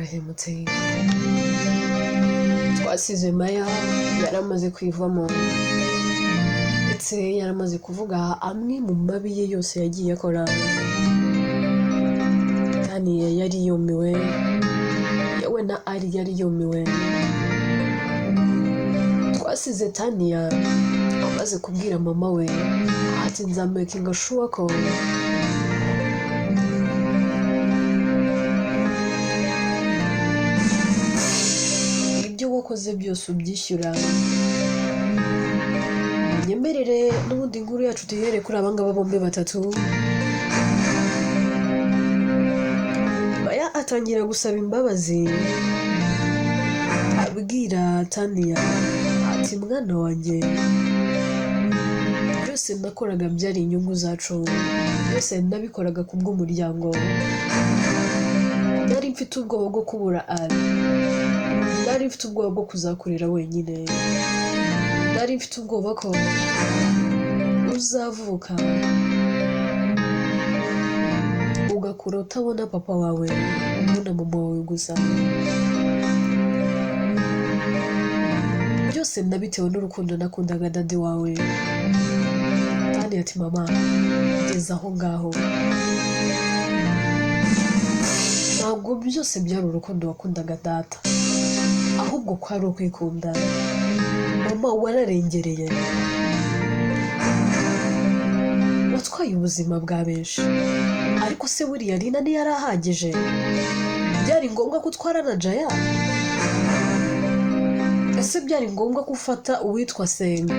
Warahemutse. Twasize Maya yaramaze kwivamo, ndetse yaramaze kuvuga amwe mu mabi ye yose yagiye akora. Taniya yari yumiwe, yewe na Ari yari yumiwe. Twasize Taniya amaze kubwira mama we ati nzamakinga sure ko ibyo wakoze byose ubyishyura. Nyemerere n'ubundi inkuru yacu tuyihere kuri aba ngaba bombi batatu. Maya atangira gusaba imbabazi, abwira Taniya ati mwana wanjye, byose nakoraga byari inyungu zacu, byose nabikoraga kubw'umuryango. Nari mfite ubwoba bwo kubura Ali, nari mfite ubwoba bwo kuzakurira wenyine, nari mfite ubwoba ko uzavuka ugakura utabona papa wawe, ubona mama wawe gusa. Byose nabitewe n'urukundo nakundaga dadi wawe. Kandi ati mama, geza aho ngaho, ntabwo byose byari urukundo wakundaga data, ahubwo kwari ukwikunda. Mama wararengereye, watwaye ubuzima bwa benshi. Ariko se buriya Lina ntiyari ahagije? Byari ngombwa ko utwara na Jaya? Ese byari ngombwa ko ufata uwitwa Senga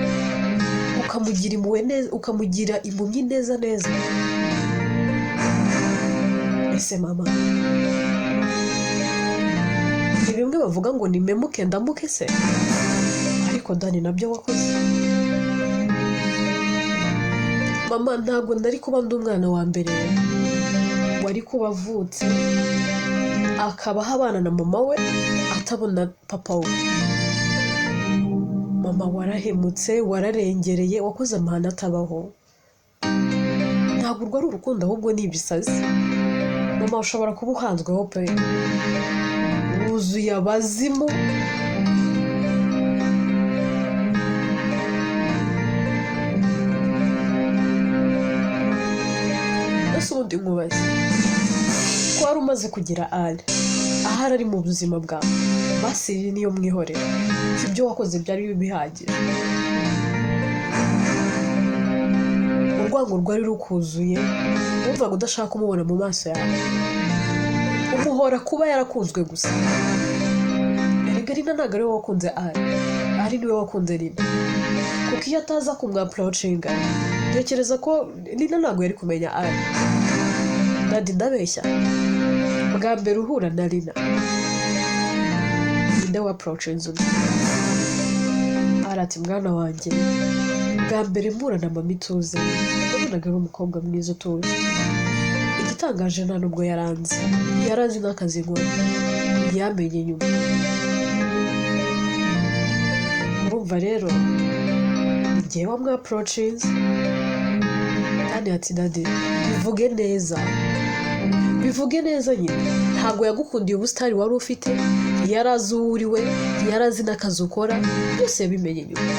ukamugira impuhwe neza, ukamugira impumyi neza neza? Ese mama, ni bimwe bavuga ngo ni memuke ndamuke se? Ariko Dani nabyo wakoze. Mama, ntabwo nari kuba ndi umwana wa mbere wari kuba avutse akabaho abana na mama we atabona papa we. Mama warahemutse, wararengereye, wakoze amahano atabaho. Ntabwo urwo ari urukundo, ahubwo ni ibisazi. Mama ushobora kuba uhanzweho pe, wuzuye abazimu. Ese ubundi nkubaze, ko wari umaze kugira Ali ahari ari mu buzima bwawe, basi iyi niyo mwihorera, ibyo wakoze byari bihagije. Urwango rwari rukuzuye, wumvaga udashaka kumubona mu maso yawe, umuhora kuba yarakunzwe gusa. Erega Lina ntabwo ari we wakunze Ali, Ali niwe wakunze Lina, kuko iyo ataza kumwaporocinga, ntekereza ko Lina ntabwo yari kumenya Ali. Dadi ndabeshya, bwa mbere uhura na Lina ninde waporocinze undi? Ari ati mwana wanjye, bwa mbere mpura na mama Ituze, nabonaga ari umukobwa mwiza utuje. Igitangaje nta nubwo yaranze, yarazi n'akazi nkora, yamenye nyuma. Urumva rero njyewe wamwaporocinze. Kandi ati dadi bivuge neza, bivuge neza nyine. Ntabwo yagukundiye ubusitani wari ufite, ntiyarazi uwo uri we, ntiyarazi n'akazi ukora, byose yabimenye nyuma.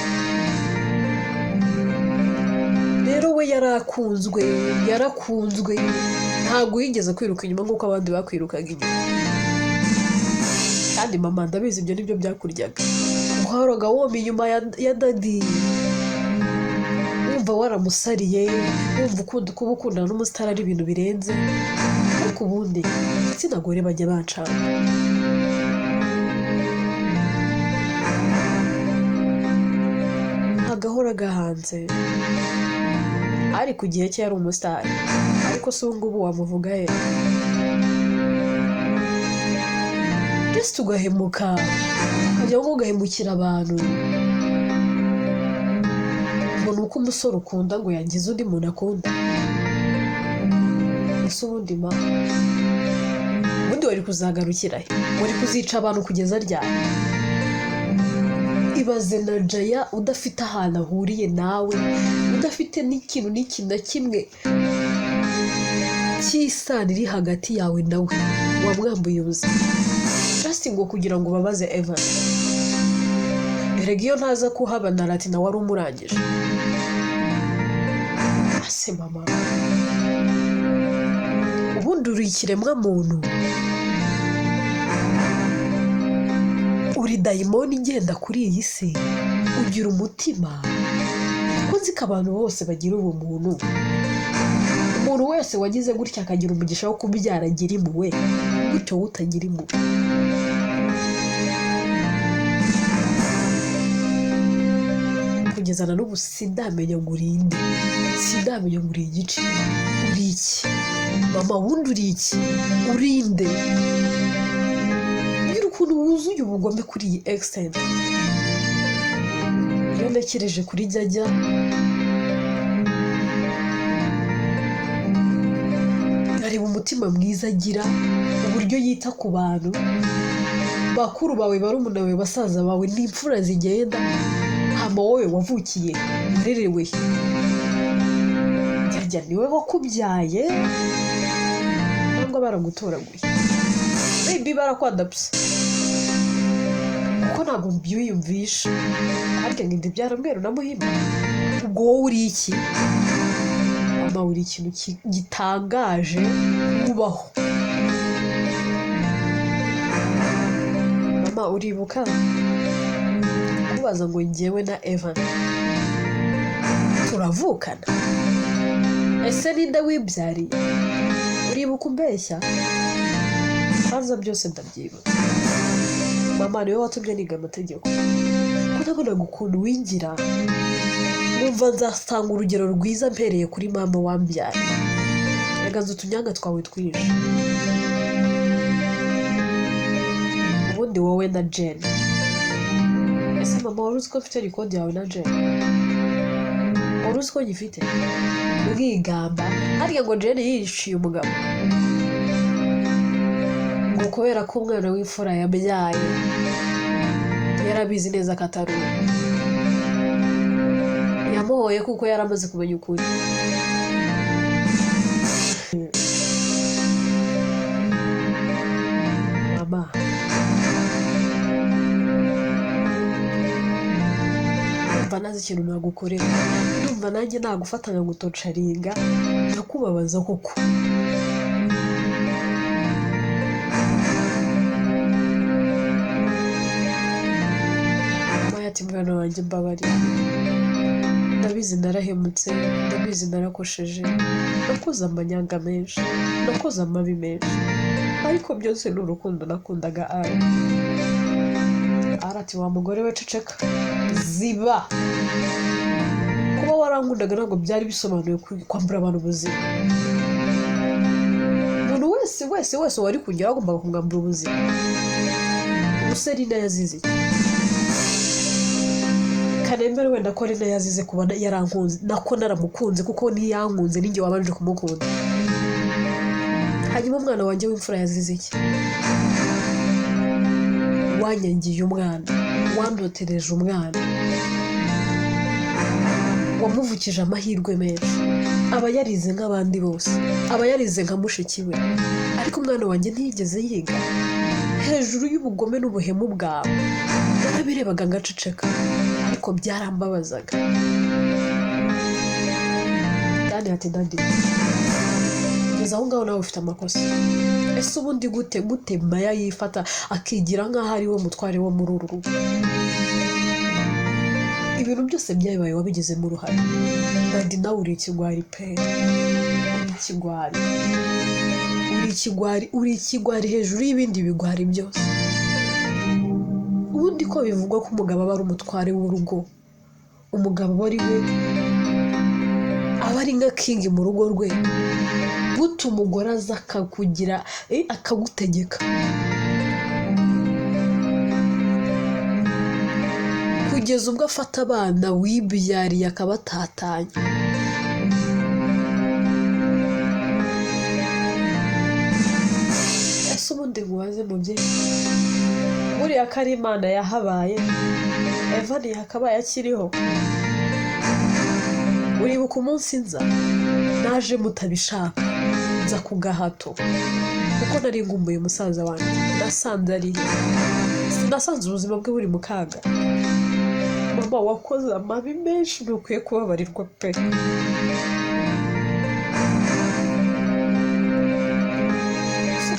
Rero we yarakunzwe, yarakunzwe, ntabwo yigeze kwiruka inyuma nk'uko abandi bakwirukaga inyuma. Kandi mama ndabizi ibyo nibyo byakuryaga, wahoraga woma inyuma ya dadi, wumva waramusariye, wumva ukunda kuba ukundana n'umusitari ari ibintu birenze. Ariko ubundi igitsina gore bajya bancana. Agahora gahanze, ari ku gihe cye yari umusitari, ariko se ubu ngubu wamuvuga he? Byose tugahemuka, ukajya ngo ugahemukira abantu ngo ni uko umusore ukunda ngo yagize undi muntu akunda. Ese ubundi ma, ubundi wari kuzagarukira he? Wari kuzica abantu kugeza ryari? Ibaze na Jaya udafite ahantu ahuriye nawe, udafite n'ikintu n'iki na kimwe cy'isano iri hagati yawe nawe, wamwambuye ubuzima. Just ngo kugira ngo ubabaze Evan. Erega iyo ntaza kuhaba na Latina wari umurangije. Ase mama, ubundi uri ikiremwa muntu, uri dayimoni igenda kuri iyi si, ugira umutima. Ko nzi ko abantu bose bagira ubumuntu, umuntu wese wagize gutya akagira umugisha wo kubyara agira impuhwe, gutyo wowe utagira impuhwe. Kugeza na n'ubu sindamenya ngo uri nde, sindamenya ngo uri igice, uri iki mama, wundi uri iki, uri nde? Mbwira ukuntu wuzuye ubugome kuri iyi extent. Iyo ntekereje kuri Jajya, nkareba umutima mwiza agira, uburyo yita ku bantu, bakuru bawe, barumuna bawe, basaza bawe, n'imfura zigenda, hama wowe wavukiye, warerewe he? Jajya niwe wakubyaye cyangwa baragutoraguye? Maybe barakwadapse, kuko ntabwo mbyiyumvisha. Harya ngo inda ibyara mweru na muhima. Ubwo wowe uri iki mama? Uri ikintu gitangaje ubaho mama. Uribuka kubaza ngo njyewe na Evan turavukana? Ese ninde wibyariye? Uribuka umbeshya? Kwanza byose ndabyibutse mama, niwe watumye niga amategeko, ko nabonaga ukuntu wingira nkumva nzatanga urugero rwiza mpereye kuri mama wambyaye. Reka nzi utunyanga twawe twinshi. Ubundi wowe na Jane, ese mama wari uzi ko mfite record yawe na Jane? Wari uzi ko ngifite? Mwigamba harya ngo Jane yishyuye umugabo ngo kubera ko umwana w'imfura yabyaye yarabizi neza ko atari uwe, yamuhoye kuko yari amaze kumenya ukuri. Mama, ndumva nazi ikintu nagukorera, ndumva nanjye nagufata nkagutocaringa, nkakubabaza koko. Maya ati mwana wanjye mbabarira, ndabizi narahemutse, ndabizi narakosheje, nakoze amanyanga menshi, nakoze amabi menshi, ariko byose ni urukundo nakundaga. Ara Ara ati wa mugore we ceceka, ziba. Kuba warankundaga ntabwo byari bisobanuye kwambura abantu ubuzima. Umuntu wese wese wese wari kujya wagombaga kumwambura ubuzima. Ubuse Rina yazize iki? Kanemere wenda ko Rina yazize kuba yarankunze, nako naramukunze, kuko ntiyankunze ninjye wabanje kumukunda. Hanyuma umwana wanjye w'imfura yazize iki? Wanyangiye umwana, wandotereje umwana, wamuvukije amahirwe menshi, aba yarize nk'abandi bose, aba yarize nka mushiki we, ariko umwana wanjye ntiyigeze yiga. Hejuru y'ubugome n'ubuhemu bwawe narabirebaga ngaceceka, ariko byarambabazaga. Dani ati daddy, ngeze aho ngaho nawe ufite amakosa. Ese ubundi gute gute Maya yifata akigira nk'aho ari we mutware wo muri uru rugo? Ibintu byose byabaye wabigizemo uruhare. Daddy nawe uri ikigwari pe, uri ikigwari, uri ikigwari, uri ikigwari hejuru y'ibindi bigwari byose. Ubundi ko bivugwa ko umugabo aba ari umutware w'urugo, umugabo aba ari we, aba ari nka king mu rugo rwe, gute umugore aza akakugira, akagutegeka kugeza ubwo afata abana wibyariye akabatatanya? Ese ubundi nkubaze mubyeyi, buriya ko ari Imana yahabaye, Evan yakabaye akiriho? Uribuka umunsi nza naje mutabishaka, nza ku gahato, Kuko nari ngumbuye musaza wanjye. Nasanze ari he? Nasanze ubuzima bwe buri mu kaga. Mama, wakoze amabi menshi, ntukwiye kubabarirwa pe.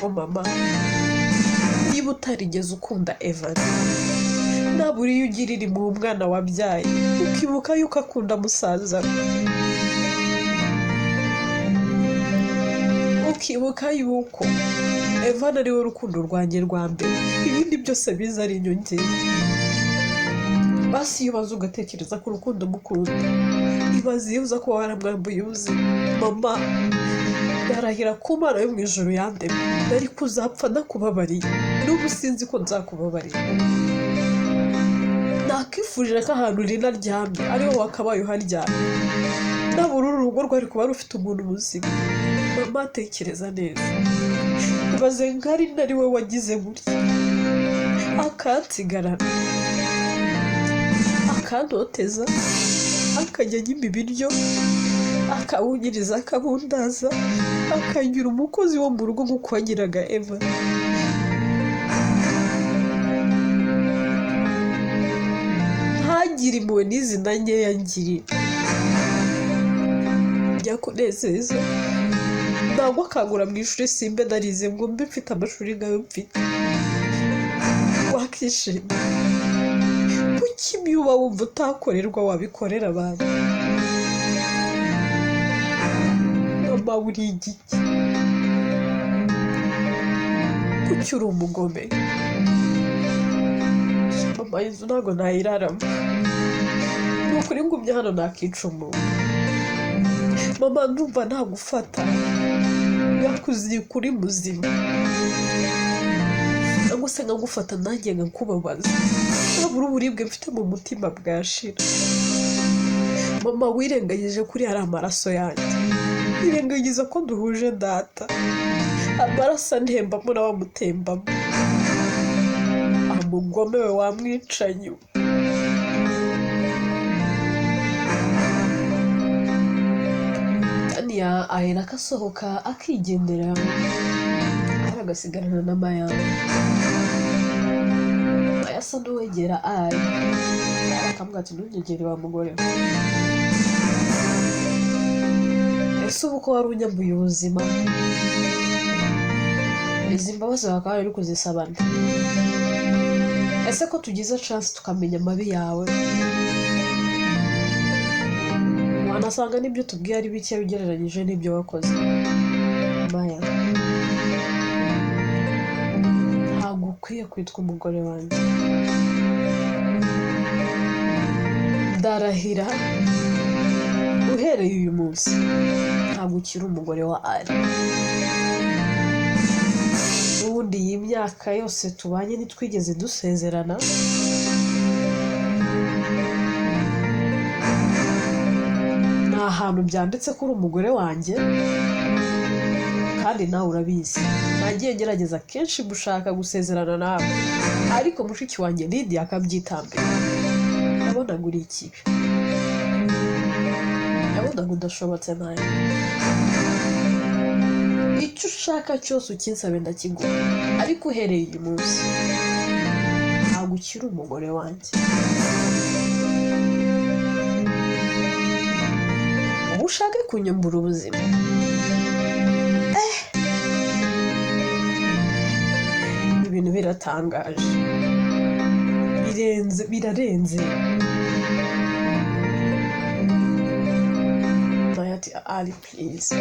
So mama, niba utarigeze ukunda Evan, nabura iyo ugirira impuhwe umwana wabyaye, ukibuka yuko akunda musaza we, ukibuka yuko Evan ari we rukundo rwanjye rwa mbere, ibindi byose biza ari inyongera. Basi iyo ubaza ugatekereza ku rukundo mukunda, ibaze iyo uza kuba waramwambuye ubuzima. Mama, ndarahira ku Mana yo mu ijuru yandemye, nari kuzapfa nakubabariye, n'ubu sinzi ko nzakubabarira. Nakwifurije ko ahantu Rina aryamye ariho wakabaye uharyamye, nabura uru rugo rwari kuba rufite umuntu muzima. Mama, tekereza neza, ibaze nka Rina ari we wagize gutya, akansigarana, akantoteza, akajya anyima ibiryo, akawunyiriza, akabundaza, akagira umukozi wo mu rugo nk'uko wagiraga Eva. Ntagire impuhwe n'izi na nkeya ngirira. Njya kunezeza ntabwo akangura mu ishuri, simbe narize ngo mbe mfite amashuri nkayo mfite, wakishima. Kuki ibyo uba wumva utakorerwa wabikorera abantu? Mama, uri igiki? Kuki uri umugome? Mama, inzu ntabwo nayiraramo, ni ukuri ngumye hano nakica umuntu. Mama, ndumva nagufata nakuzika uri muzima, cyangwa se nkagufata nanjye nkakubabaza, nabura uburibwe mfite mu mutima bwashira. Mama, wirengagije kuri ari amaraso yanjye, wirengagiza ko duhuje data, amaraso antembamo nawe amutembamo. Amugome we wamwicanyi we. Tania ahera akasohoka akigendera, ari agasigarana na Maya. Maya asa n'uwegera Ari, Ari akamubwira ati ntunyegere wa mugore we. Ese ubu ko wari unyambuye ubuzima, izi mbabazi bakaba bari kuzisabana? Ese ko tugize chance tukamenya amabi yawe, wanasanga n'ibyo tubwiye ari bike ugereranyije n'ibyo wakoze. Maya, ntabwo ukwiye kwitwa umugore wanjye. Ndarahira uhereye uyu munsi ntabwo ukiri umugore wa Ari. N'ubundi iyi myaka yose tubanye ntitwigeze dusezerana, nta hantu byanditse ko uri umugore wanjye, kandi nawe urabizi. Nagiye ngerageza kenshi gushaka gusezerana nawe, ariko mushiki wanjye Lydia akabyitambira. Nabonaga uri ikibi, nabonaga udashobotse nawe. Icyo ushaka cyose ukinsabe ndakiguha, ariko uhereye uyu munsi ntabwo ukiri umugore wanjye. Ubu ushake kunyambura ubuzima. Ibintu biratangaje, birenze, birarenze. Maya ati Ali please,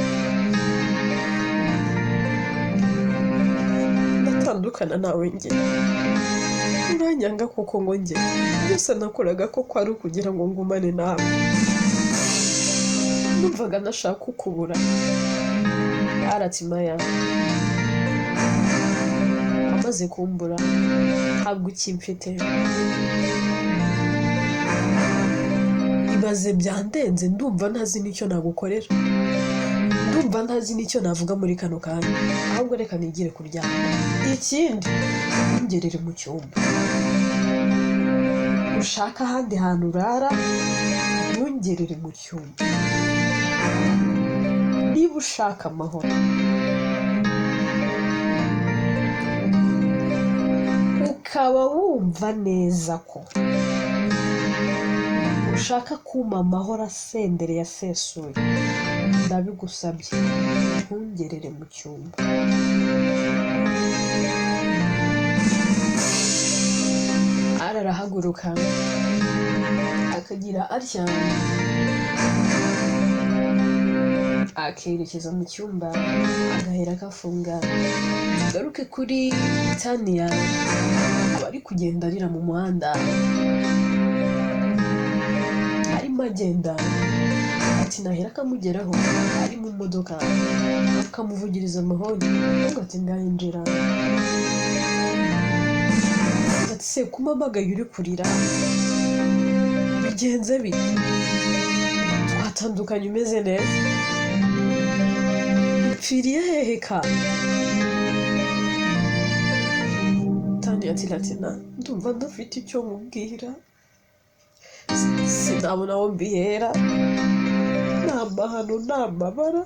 ndatandukana nawe njye, uranyanga kuko ngo njye byose nakoraga ko kwari ukugira ngo ngumane nawe, numvaga ntashaka kukubura. Arati Maya, amaze kumbura ntabwo ukimfite. Ibaze byandenze, ndumva ntazi n'icyo nagukorera, ndumva ntazi n'icyo navuga muri kano kanya, ahubwo reka nigire kuryama. Ikindi, ntungerere mu cyumba, ushaka ahandi hantu urara, ntungerere mu cyumba. Niba ushaka amahoro, Ukaba wumva neza ko ushaka kumpa amahoro asendereye asesuye, ndabigusabye ntungerere mu cyumba. Arahaguruka akagira atya akerekeza mu cyumba, agahera akafunga. Garuke kuri Tania, aba ari kugenda arira mu muhanda, arimo agenda ati nahera akamugeraho ari mu modoka, akamuvugiriza amahoni, avuga ati ngayinjira. Ati se kumamagaye uri kurira bigenze bite? Twatandukanye umeze neza, mpfiriye hehe ka? Tania ati Latina, ndumva ndafite icyo mubwira, sinabona aho mbihera, nta mahano nta mabara.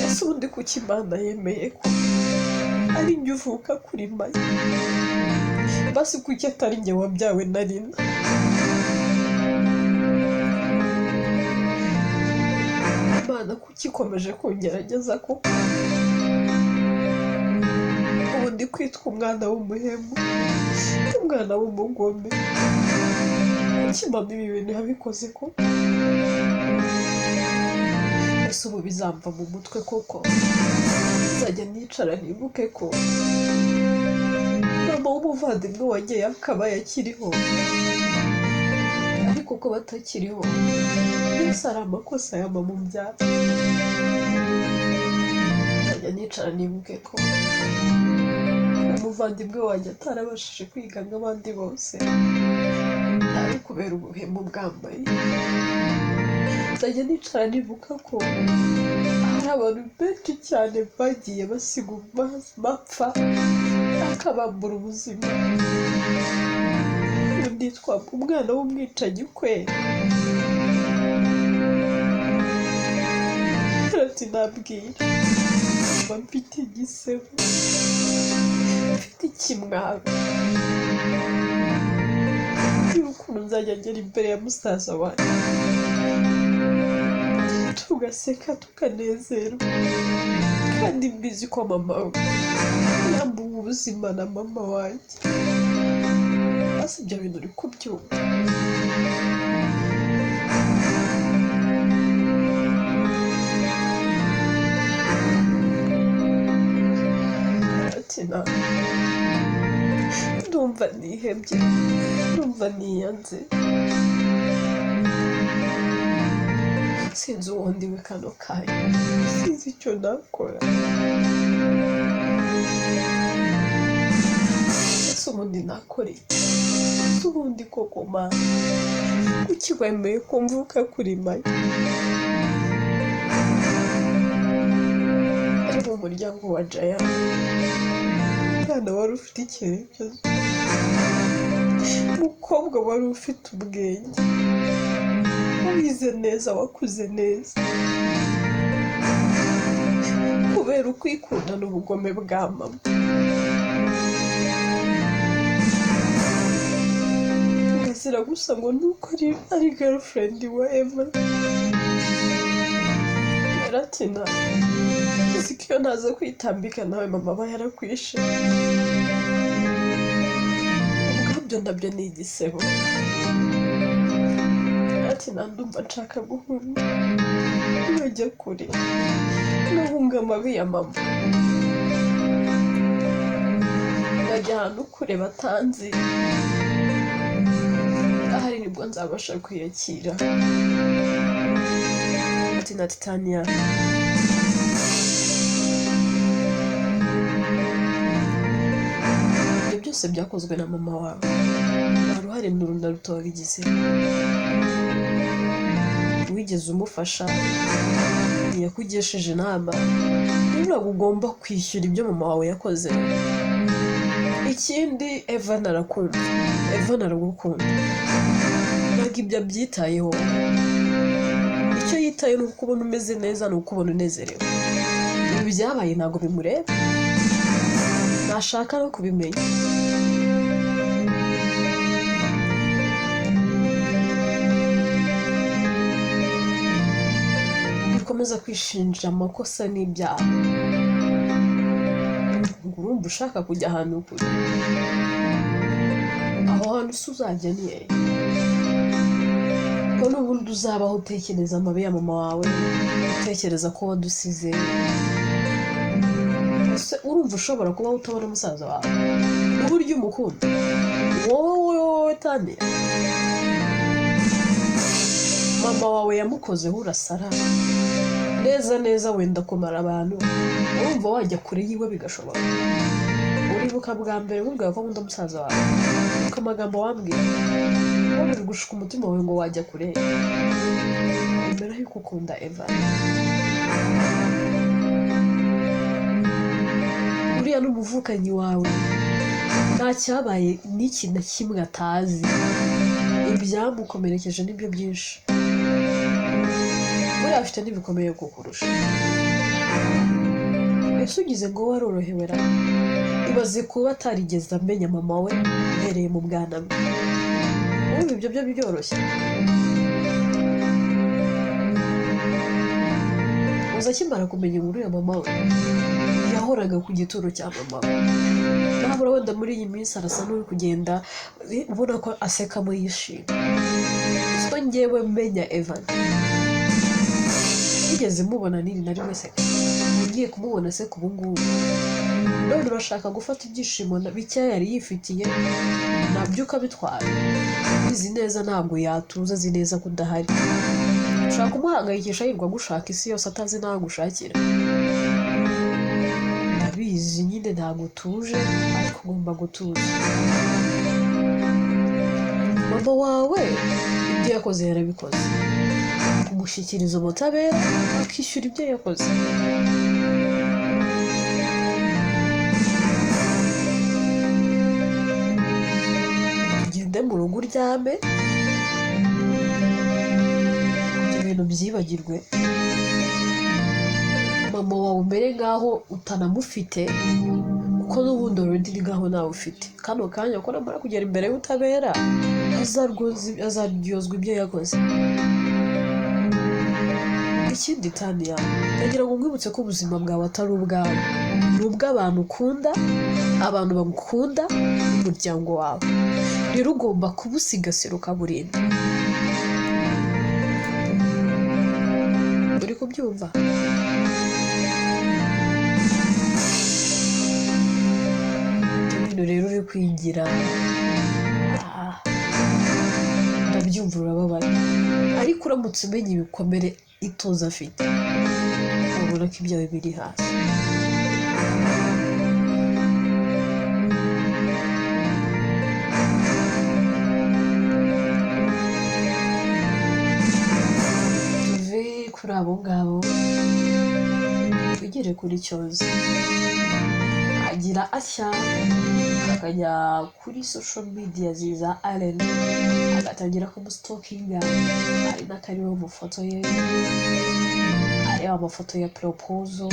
Ese ubundi kuki Imana yemeye ko ari njye uvuka kuri Maya? Basi kuki atari njye wabyawe na Rina? Imana kuki ikomeje kungerageza koko? Ubu ndi kwitwa umwana w'umuhemu, umwana w'umugome. Kuki mama ibi bintu yabikoze koko? Ese ubu bizamva mu mutwe koko? Nzajya nicara nibuke ko mama w'umuvandimwe wanjye yakabaye akiriho, ariko ko batakiriho byose ari amakosa ya mama umbyara. Nzajya nicara nibuke ko umuvandimwe wanjye atarabashije kwiga nk'abandi bose, ari kubera ubuhemu bwambaye. Nzajya nicara nibuka ko hari abantu benshi cyane bagiye basiga bapfa akabambura ubuzima. Nitwa umwana w'umwicanyi kwe. Ati nabwira mba mfite igisebo, mfite ikimwaro y'ukuntu nzajya ngera imbere ya musaza wanjye tugaseka tukanezerwa, kandi mbizi ko mama we yambuwe ubuzima na mama wanjye. Basi ibyo bintu uri kubyumva? Ati na ndumva nihebye, ndumva niyanze, sinzi uwo ndiwe kano kanya, sinzi icyo nakora. Ese ubundi nakora iki? Ese ubundi koko Mana, kuki wemeye ko mvuka kuri Maya? Ari mu muryango wa Jaya, umwana wari ufite icyerekezo, umukobwa wari ufite ubwenge, wize neza, wakuze neza, kubera ukwikunda n'ubugome bwa mama. Ngazira gusa ngo nuko ari girlfriend wa Eva. Yaratina uzi ko iyo ntaza kwitambika nawe mama aba yarakwishe. Ubwabyo nabyo ni igisebo. Ati ndumva nshaka guhunga, nkajya kure, nkahunga amabi ya mama, nkajya ahantu kure batanzi, ahari nibwo nzabasha kwiyakira. Ati na Titania, ibyo byose byakozwe na mama wawe, nta ruhare na ruto wabigize. Wigeze umufasha, ntiyakugesheje inama, rero ntabwo ugomba kwishyura ibyo mama wawe yakoze. Ikindi, Evan arakunda, Evan aragukunda, Ntabwo ibyo abyitayeho. Icyo yitaye ni ukubona umeze neza, ni ukubona unezerewe. Ibi byabaye ntabwo bimureba, ntashaka no kubimenya. Bikomeza kwishinja amakosa n'ibyaha, ngo urumva ushaka kujya ahantu kure. Aho hantu se uzajya ni hehe? Ko n'ubundi uzabaho utekereza amabi ya mama wawe, utekereza ko wadusize. Ese urumva ushobora kubaho utabona musaza wawe n'uburyo umukunda? Wowe wowe Tania, mama wawe yamukozeho urasara neza neza, wenda kumara abantu. Urumva wajya kure yiwe bigashoboka? Uribuka bwa mbere nkubwira ko nkunda musaza wawe, uko amagambo wambwiye wowe uri gushuka umutima wawe ngo wajya kure. Emera yuko ukunda Eva, uriya ni umuvukanyi wawe, nta cyabaye n'iki na kimwe atazi. Ibyamukomerekeje nibyo byinshi, buriya afite n'ibikomeye kukurusha. Ese ugize ngo warorohewe ra? Ibaze kuba atarigeze amenya mama we uhereye mu bwana bwe. Urumva ibyo byo byoroshye? Uza akimara kumenya inkuru ya mama we, yahoraga ku gituro cya mama we. Ntabura wenda muri iyi minsi arasa n'uri kugenda ubona ko asekamo yishimye. So njyewe menya Evan, nigeze mubona niri na rimwe seka, ngiye kumubona aseka ubu ngubu. None urashaka gufata ibyishimo bikeya yari yifitiye nabyo ukabitwara. Ubizi neza ntabwo yatuza, azi neza ko udahari. Ushaka kumuhangayikisha yirirwa agushaka isi yose atazi n'aho agushakira. Ndabizi nyine ntabwo utuje, ariko ugomba gutuza. Mama wawe ibyo yakoze yarabikoze, kumushyikiriza ubutabera akishyura ibyo yakoze. Ugende mu rugo uryame, ibyo bintu byibagirwe. Mama wawe umere nk'aho utanamufite, kuko n'ubundi already ni nk'aho nawe ufite. Kano kanya ko namara kugera imbere y'ubutabera azaryozwa ibyo yakoze. Ikindi Tania, ndagira ngo nkwibutse ko ubuzima bwawe atari ubwawe, ni ubw'abantu ukunda, abantu bagukunda, n'umuryango wawe. Rero ugomba kubusigasira ukaburinda. Uri kubyumva? Ibyo bintu rero uri kwigira, ndabyumva urababara, ariko uramutse umenya ibikomere ituze afite, ubona ko ibyawe biri hasi. Tuve kuri abo ngabo twigire kuri Cyozi. Agira atya akajya kuri social media ziza Allen, agatangira kumustalkinga, ari n'akariho amafoto ye, areba amafoto ya proposal,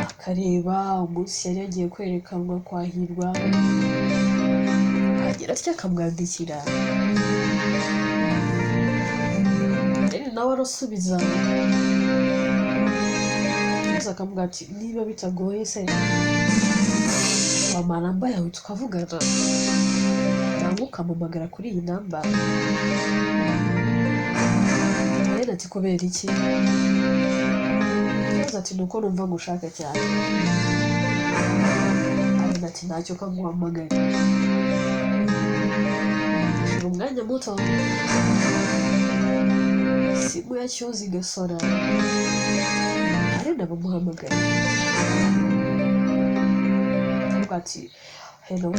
akareba umunsi yari yagiye kwerekanwa kwa Hirwa, agira atya akamwandikira. Allen nawe arasubiza, maze akamubwira ati niba bitagoye se wampa namba yawe tukavugana, cyangwa ukampamagara kuri iyi namba. Allen ati kubera iki? Maze ati nuko numva ngushaka cyane. Allen ati ntacyo kaguhamagara. Hashira umwanya muto, simu ya Cyozi igasora, Allen abamuhamagaye. Avuga ati hello.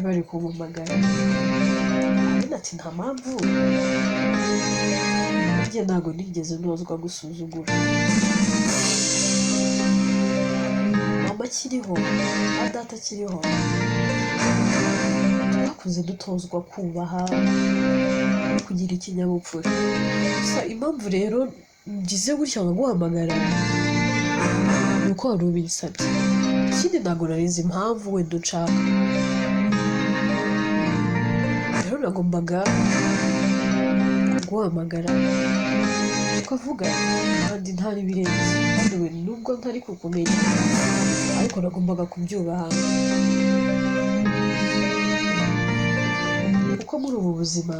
Bari kumuhamagara. Allen ati nta mpamvu, burya ntabwo nigeze nozwa gusuzugura. Mama akiriho na data akiriho, twakuze dutozwa kubaha no kugira ikinyabupfura. Gusa impamvu rero ngize gutya nkaguhamagara ni uko wari ubinsabye. Ikindi ntabwo nari nzi impamvu wenda unshaka, rero nagombaga kuguhamagara tukavugana kandi nta n'ibirenze. Kandi we nubwo ntari kukumenya ariko nagombaga kubyubaha, kuko muri ubu buzima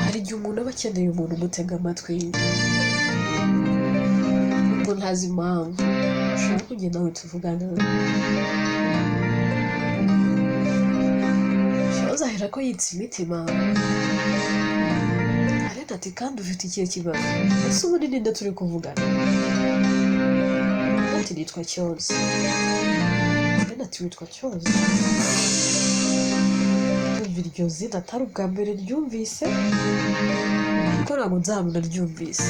hari igihe umuntu aba akeneye umuntu umutega amatwi, ubwo ntazi impamvu ushobora kugenda nawe tuvugana. Azahera ko yitsa imitima. Arena ati kandi ufite ikihe kibazo? Ese ubundi ninde turi kuvugana? Ati nitwa Cyozi. Arena ati witwa Cyozi? Ndumva iryo zina atari ubwa mbere ryumvise, ariko ntabwo nzabona ryumvise.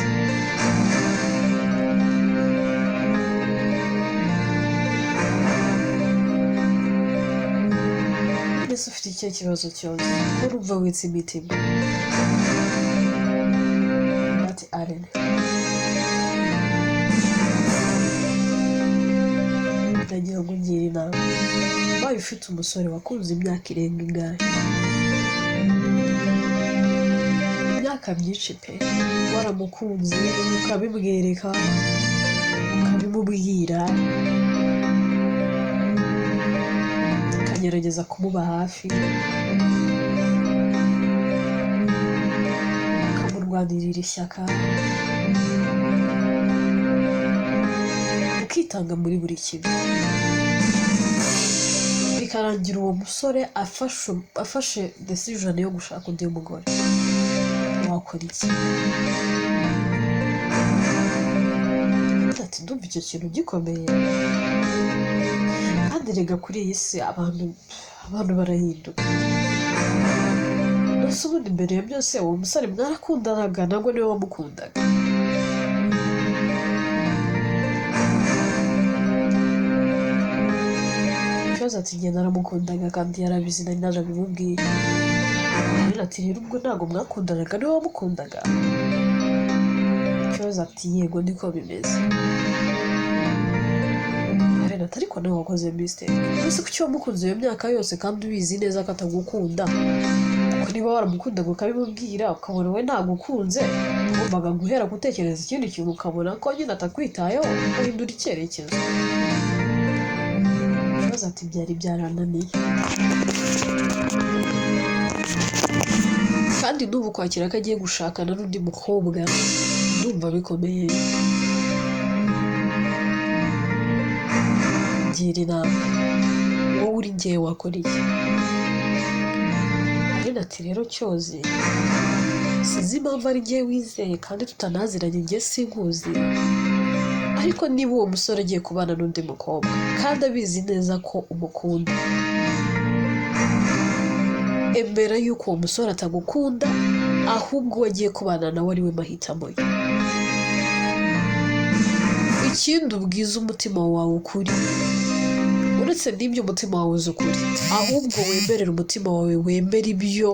Mbese ufite ikihe kibazo Cyozi? Ko urumva witsa imitima? Ati Arena, ndagira ngo ungire inama. Ubaye ufite umusore wakunze imyaka irenga ingahe? Imyaka myinshi pe, waramukunze ukabimwereka, ukabimubwira, ukagerageza kumuba hafi, ukamurwanirira ishyaka, ukitanga muri buri kimwe, bikarangira uwo musore afashe decision yo gushaka undi mugore, wakora iki? Ati ndumva icyo kintu gikomeye, kandi rega kuri iyi si abantu barahinduka. Mbese ubundi mbere ya byose uwo musore mwarakundanaga ntabwo niwe wamukundaga? Ikibazo ati njye naramukundaga kandi yarabizi nari narabimubwiye. Arena ati rero ubwo ntabwo mwakundanaga niwe wamukundaga? Ikibazo ati yego niko bimeze. Arena ati ariko nawe wakoze mistake. Mbese kuki wamukunze iyo myaka yose kandi ubizi neza ko atagukunda? Kuko niba waramukundaga ukabimubwira ukabona we ntagukunze, ugombaga guhera gutekereza ikindi kintu ukabona ko nyine atakwitayeho, ugahindura icyerekezo. Ikibazo ati byari byarananiye, kandi n'ubu kwakira ko agiye gushakana n'undi mukobwa ndumva bikomeye. Ngira inama, wowe uri njyewe wakora iki? Arena ati rero Cyozi, sinzi impamvu ari njyewe wizeye kandi tutanaziranye, njye sinkuzi, ariko niba uwo musore agiye kubana n'undi mukobwa kandi abizi neza ko umukunda, emera yuko uwo musore atagukunda, ahubwo uwo agiye kubana nawe ari we mahitamo ye. Ikindi ubwiza umutima wawe ukuri, uretse n'ibyo umutima wawe uzi ukuri, ahubwo wemerere umutima wawe wemere ibyo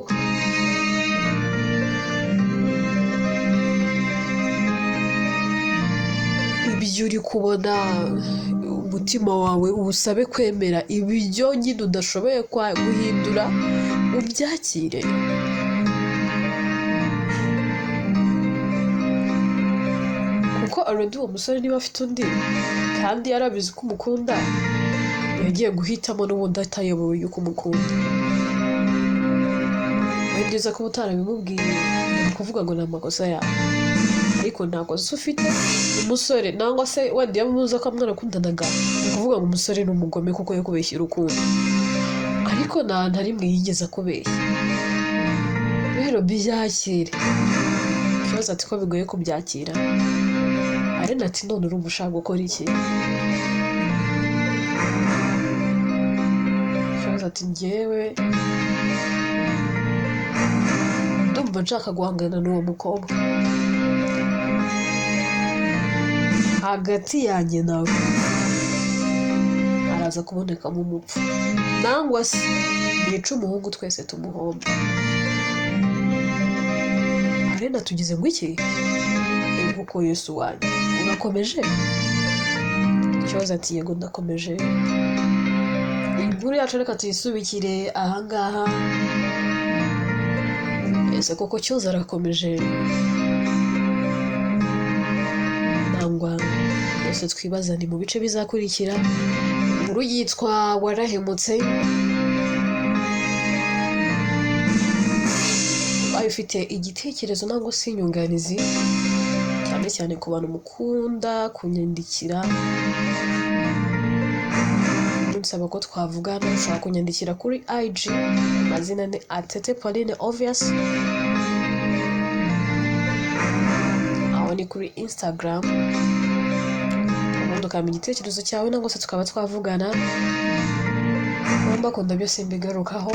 uri kubona, umutima wawe uwusabe kwemera ibyo nyine udashoboye guhindura, ubyakire. Kuko already uwo musore niba afite undi kandi yarabizi ko umukunda, yagiye guhitamo n'ubundi atayobewe yuko umukunda. Wenda uza kuba utarabimubwiye, ni ukuvuga ngo ni amakosa yawe, ariko nta kosa ufite. Umusore nangwa se wenda iyo muzi ko mwarakundanaga, ni ukuvuga ngo umusore ni umugome kuko yakubeshye urukundo, ariko nta na rimwe yigeze akubeshya. Rero byakire. Ikibazo ati ko bigoye kubyakira. Arena ati none urumva ushaka gukora iki? Ikibazo ati njyewe ndumva nshaka guhangana n'uwo mukobwa, Hagati yanjye nawe araza kubonekamo umupfu, nangwa se nica umuhungu twese tumuhombe. Arena, tugize ngo iki? Kuko Yesu wanjye, urakomeje? Ikibazo ati: "Yego, ndakomeje." Inkuru yacu reka tuyisubikire ahangaha. Ese koko Cyoza arakomeje, nangwa byose twibaza ni mu bice bizakurikira? Inkuru yitwa Warahemutse. Ubaye ufite igitekerezo nangwa se inyunganizi, cyane cyane ku bantu mukunda kunyandikira munsaba ko twavugana, ushobora kunyandikira kuri IG, amazina ni Atete Pauline Obvious, aho ni kuri Instagram, ubundi ukamenya igitekerezo cyawe nangwa se tukaba twavugana. Mbakunda byose mbigarukaho.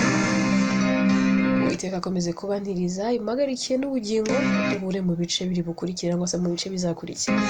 Uwiteka akomeze kubantiriza impagarikiye n'ubugingo, duhure mu bice biri bukurikira cyangwa se mu bice bizakurikira.